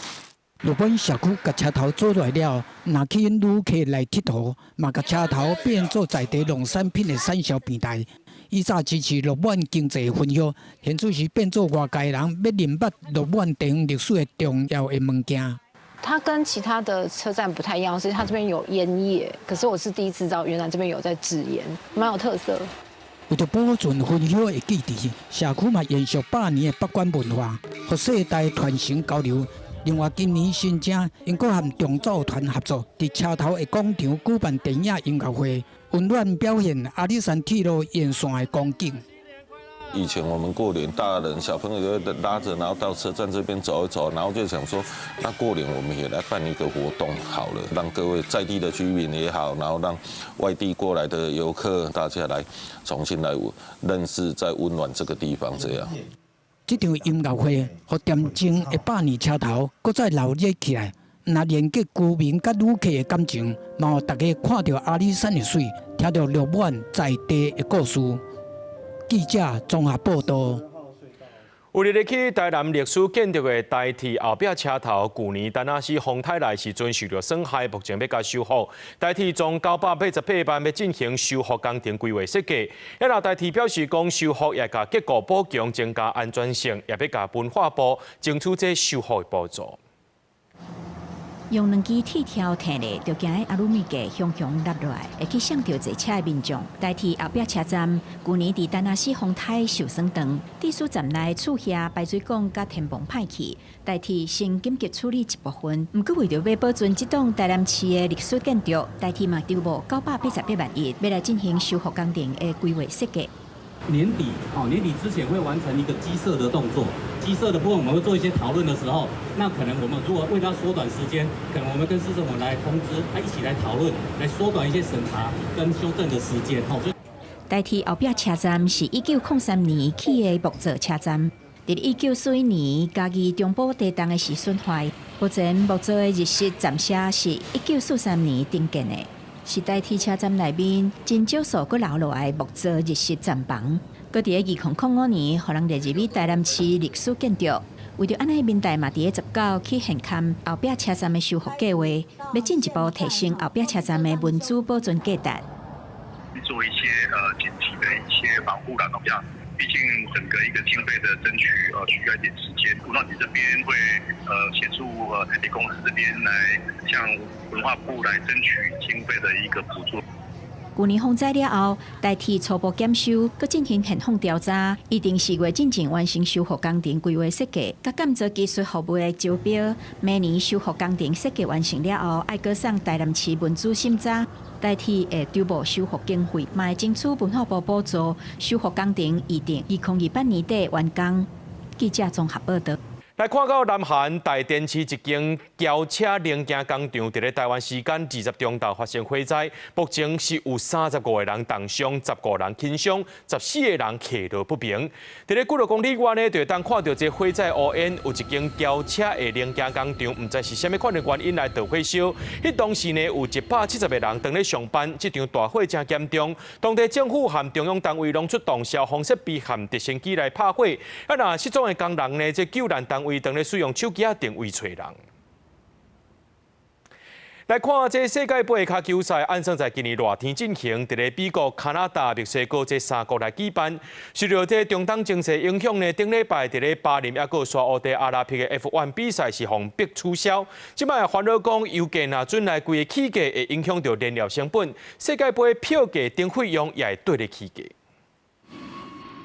鹿滿社區共車頭做落來了，若吸引旅客來𨑨迌，嘛共車頭變做在地農產品的產銷平台。以早支持鹿滿經濟分銷，現在是變做外界人欲認捌鹿滿地方歷史的重要的物件。它跟其他的車站不太一樣，是它這邊有菸葉，可是我是第一次知道，原來這邊有在製菸，蠻有特色。為著保存分銷的記憶，社區嘛延續百年的北管文化，予世代傳承交流。另外，今年新增，𪜶閣和長奏團合作，佇車頭的廣場舉辦電影音樂會，溫暖表現阿里山鐵路沿線的光景。以前我們過年，大人小朋友都會拉着，然後到車站這邊走一走，然後就想說，那過年我們也來辦一個活動好了，讓各位在地的居民也好，然後讓外地過來的遊客，大家來重新來認識，再溫暖這個地方，這樣。這場音樂會，予恬靜的百年車頭，閣再鬧熱起來。若連結居民佮旅客的感情，嘛予大家看著阿里山的媠，聽著鹿滿在地的故事。記者綜合報導。有入去台南歷史建築的台鐵後壁車頭，舊年丹那斯風颱來時陣受著損害，目前欲共修復。台鐵總988萬欲進行修復工程規劃設計。啊，若台鐵表示講修復也共結構補強，增加安全性，也欲共文化部爭取這修復的補助。用兩支鐵條提咧，就驚阿魯米架雄雄落落來，會去傷著坐車的民眾。台鐵後壁車站，舊年佇丹那斯風颱受損斷，致使站內厝瓦排水管佮天棚歹去。台鐵先緊急處理一部分，毋過為著欲保存這棟台南市的歷史建築，台鐵嘛籌募988萬元，欲來進行修復工程的規劃設計。年底，哦，年底之前會完成一個基設的動作。基設的部分，我們會做一些討論的時候，那可能我們如果為了縮短時間，可能我們跟市政府來通知，來一起來討論，來縮短一些審查跟修正的時間。吼，台鐵後壁車站是1903年起的木造車站，佇1941年嘉義中部地動的時損壞。目前木造的日式站舍是1943年重建的，是台鐵車站內面真少數閣留落來木造日式站房。閣佇2005年，予人列入去台南市歷史建築。為著按呢，民代嘛佇咧19去現勘後壁車站的修復計劃，欲進一步提升後壁車站的文資保存價值。做一些緊急的一些防護啦，咁樣，畢竟整個一個經費的爭取，需要一點時間。文化局這邊會協助台鐵公司這邊來向文化部來爭取經費的一個補助。舊年風災了後，台鐵初步檢修，閣進行現況調查，預定4月進前完成修復工程規劃設計，佮建造技術服務的招標。明年修復工程設計完成了後，愛閣送台南市文資審查。台鐵會籌募修復經費，嘛會爭取文化部補助修復工程，預定2028年底完工。記者綜合報導。來看到南韓大田市一間轎車零件工廠，佇咧台灣時間20中晝發生火災，目前是有35個人重傷，15人輕傷，14個人下落不明。佇咧幾若公里外呢，就會當看著這火災烏煙，有一間轎車的零件工廠，毋知是啥物款的原因來著火燒。彼當時呢，有170個人當咧上班，這場大火誠嚴重，當地政府和中央單位攏出動消防設備和直升機來拍火。啊，若失蹤的工人呢，這救難單位當咧使用手機仔定位揣人。來看這世界盃跤球賽，按算在今年熱天進行，佇咧美國、加拿大、墨西哥這三國來舉辦。受著這中東情勢影響呢，頂禮拜佇咧巴林抑閣沙烏地阿拉伯的 F1 比賽是予迫取消。這擺煩惱講油價若準來規个起價，會影響著燃料成本。世界盃票價等費用也會綴咧起價。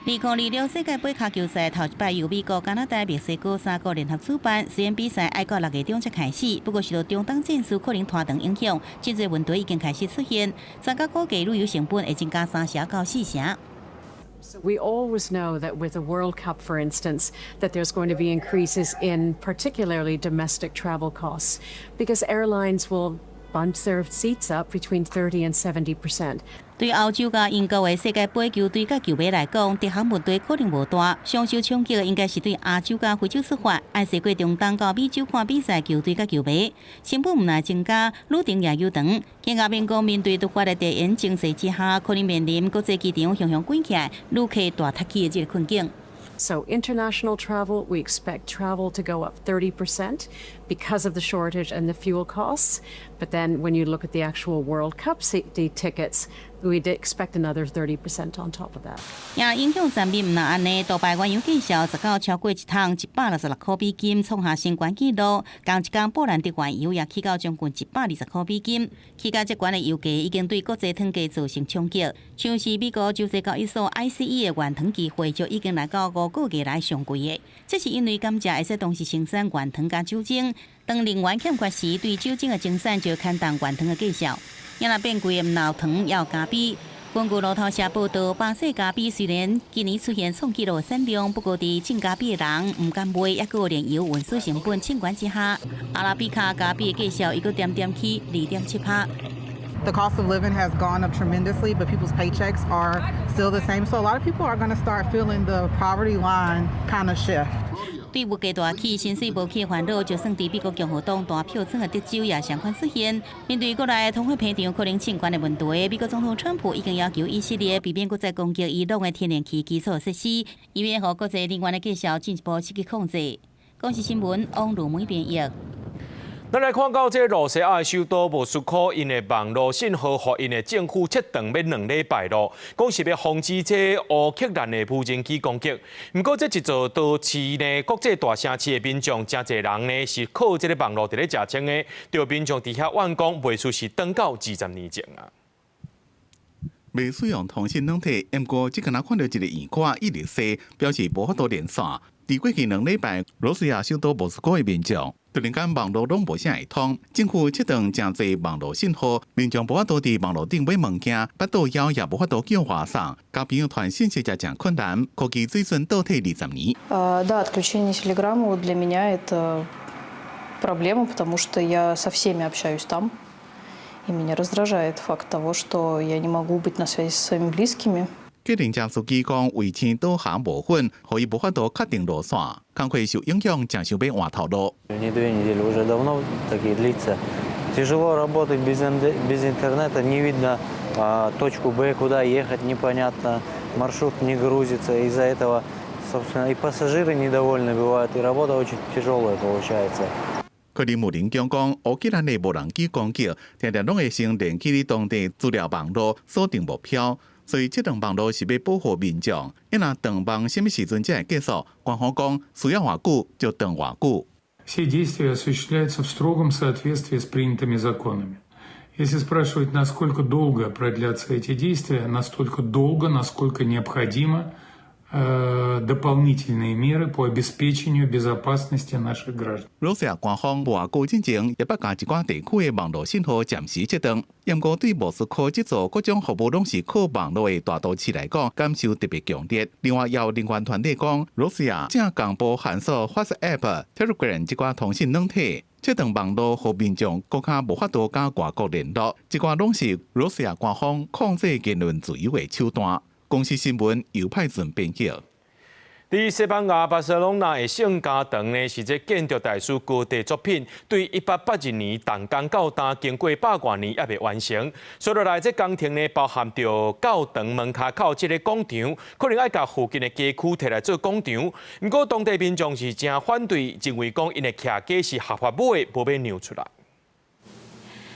2026世界盃跤球賽頭一擺由美國、加拿大、墨西哥三國聯合主辦，雖然比賽愛到6月中才開始，不過受著中東戰事可能拖長影響，真濟問題已經開始出現。專家估計旅遊成本會增加3成到4成。 We always know that with the World Cup, for instance, that there's going to be increases in particularly domestic travel costs because airlines will bunch their seats up between 30 and 70%. 對歐洲佮英國的世界盃球隊佮球迷來講，這項問題可能無大。上受衝擊的應該是對亞洲佮非洲出發，愛踅過中東到美洲看比賽球隊佮球迷，成本毋但增加，旅程也悠長。更加免講面對突發的地緣情勢之下，可能面臨國際機場雄雄關起來，旅客大塞去的這个困境。 So international travel, we expect travel to go up 30% because of the shortage and the fuel costs. But then when you look at the actual World Cup the tickets, we'd expect another 30% on top of that. 也影響層面毋但按呢，杜拜原油價數19超過一桶166塊美金，創下新懸紀錄。仝一工布蘭特原油也起到將近120塊美金。起價這懸的油價已經對國際糖價造成衝擊。像是美國州際交易所 ICE 的原糖期貨就已經來到5個月來上貴的。這是因為甘蔗會使同時生產原糖佮酒精，當能源欠缺時，對酒精的生產就牽動原糖的價數。也若變貴的毋但糖，也有咖啡。根據路透社報導，巴西咖啡雖然今年出現創紀錄的產量，不過佇種咖啡的人毋敢賣，抑閣有煉油運輸成本衝懸之下，阿拉比卡咖啡的價數伊閣點點起2.7%。 The cost of living has gone up tremendously, but people's paychecks are still the same. So a lot of people are going to start feeling the poverty line kind of shift. 對物價大起、薪水無起的煩惱，就算佇美國共和黨大票選的德州也相款出現。面對國內通貨膨脹可能衝懸的問題，美國總統川普已經要求以色列避免閣再攻擊伊朗的天然氣基礎設施，以免予國際能源的價數進一步失去控制。公視新聞王如梅編譯。咱來看到這羅西亞的首都莫斯科，𪜶的網路信號予𪜶的政府切斷欲2禮拜咯，講是欲防止這烏克蘭的無人機攻擊。毋過這一座都市呢，國際大城市的民眾，誠濟人呢是靠這个網路佇咧食穿的，著民眾佇遐怨講，袂輸是轉到20年前啊。袂使用通訊軟體，毋過這敢若看著一个圓箍一直踅，表示無法度連線。佇過去2禮拜，羅西亞首都莫斯科的民眾突然間網路攏無啥會通，政府切斷誠濟網路信號，民眾無法度佇網路頂買物件，腹肚枵也無法度叫外送，佮朋友傳信息也誠困難，科技水準倒退20年。 Да, отключение Телеграма для меня это проблема, потому что я со всеми общаюсь там, и меня раздражает факт того, что я не могу быть на связи со своими близкими. 計程車司機講，衛星導航無粉，予伊無法度確定路線，工課受影響，誠想欲換頭路。 Не две недели, уже давно такие длится. Тяжело работать без интернета, не видно точку Б, куда ехать, непонятно, маршрут не грузится. Из-за этого, собственно, и пассажиры недовольны бывают, и работа очень тяжелая получается. 克里姆林宮講，烏克蘭的無人機攻擊，定定攏會先連去當地資料網路鎖定目標。所以這斷網路是欲保護民眾，伊若斷網啥物時陣才會結束？官方講需要偌久就斷偌久。 Все действия осуществляются в строгом соответствии с принятыми законами. Если спрашивать, насколько долго продлятся эти действия, настолько долго, насколько необходимо дополнительные меры по обеспечению безопасности наших граждан. 羅西亞官方無偌久進前，也捌共一寡地區的網路信號暫時切斷。毋過對莫斯科這座各種服務攏是靠網路的大都市來講，感受特別強烈。另外，也有人權團體講，羅西亞正公布限縮 WhatsApp、Telegram 這寡通訊軟體，切斷網路，予民眾閣較無法度佮外國聯絡。這寡攏是羅西亞官方控制言論自由的手段。公視新聞尤派順編輯。佇西班牙巴塞隆納的聖家堂呢，是這建築大師高第作品，對1882年動工到今，經過百外年猶未完成。所以來這工程呢，包含著教堂門跤口這个廣場，可能愛共附近的街區提來做廣場。毋過當地民眾是誠反對，認為講𪜶的徛家是合法買的，無欲讓出來。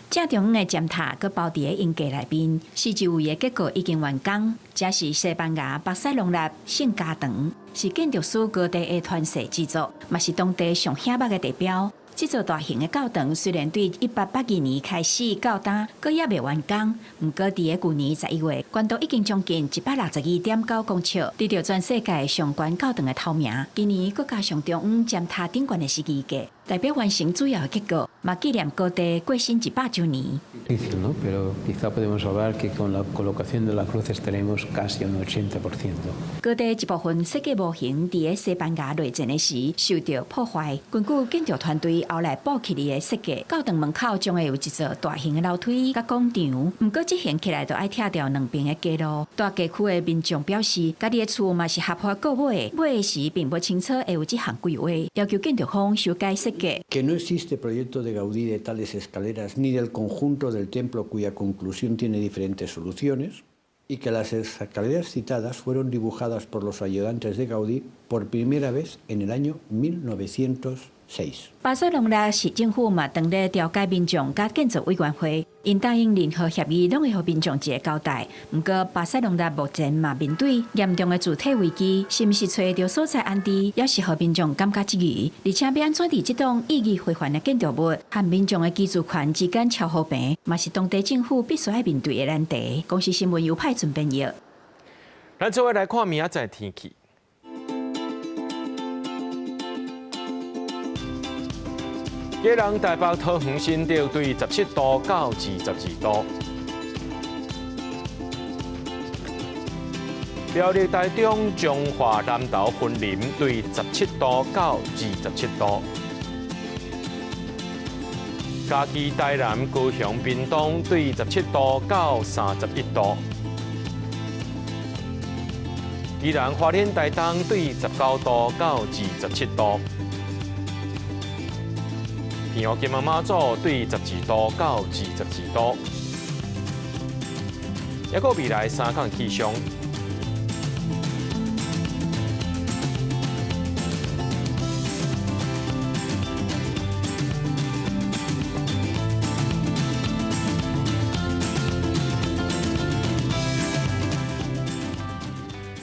正中央的尖塔閣包佇咧營地內面，四周圍的結構已經完工。這是西班牙巴塞隆納聖家堂，是建築師高第的傳世之作，嘛是當地上顯目的地標。這座大型的教堂雖然對1882年開始到今，閣猶未完工，毋過佇咧舊年11月，懸高已經將近162.9公尺，得著全世界上懸教堂的頭名。今年閣加上中央尖塔頂懸的十字架，代表完成主要的結構，嘛紀念高第過身100週年。 Difícil, ¿no? Pero quizá podemos hablar que con la colocación de la cruz estaremos casi un 80%. 高第一部分設計模型佇咧西班牙內戰的時受著破壞，根據建築團隊後來補起的設計，教堂門口將會有一座大型的樓梯佮廣場。毋過執行起來就愛拆掉兩邊的街路。蹛街區的民眾表示，家己的厝嘛是合法購買的，買的時並無清楚會有這項規劃，要求建築方修改設計。 Que no existe proyecto de Gaudí de tales escaleras ni del conjunto del templo cuya conclusión tiene diferentes soluciones y que las escaleras citadas fueron dibujadas por los ayudantes de Gaudí por primera vez en el año 1906. 巴塞隆納市政府嘛，當咧調解民眾佮建造委員會，𪜶答應任何協議攏會予民眾一個交代。毋過巴塞隆納目前嘛面對嚴重的住體危機，是毋是揣著所在安置，猶是予民眾感覺質疑。而且欲按怎佇這棟意義非凡的建築物和民眾的居住權之間喬和平，嘛是當地政府必須愛面對的難題。公視新聞尤派準編譯。咱做伙來看明仔載天氣。基隆、台北、桃園、新竹對17度到22度；苗栗、台中、彰化、南投、雲林對17度到27度；嘉義、台南、高雄、屏東對17度到31度；宜蘭花蓮台東對19度到27度。平湖金門馬祖對12度到22度。抑閣未來三工氣象。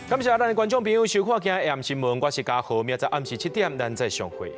感謝咱的觀眾朋友收看今日暗新聞，我是嘉豪，明仔載暗時7點，咱再相會。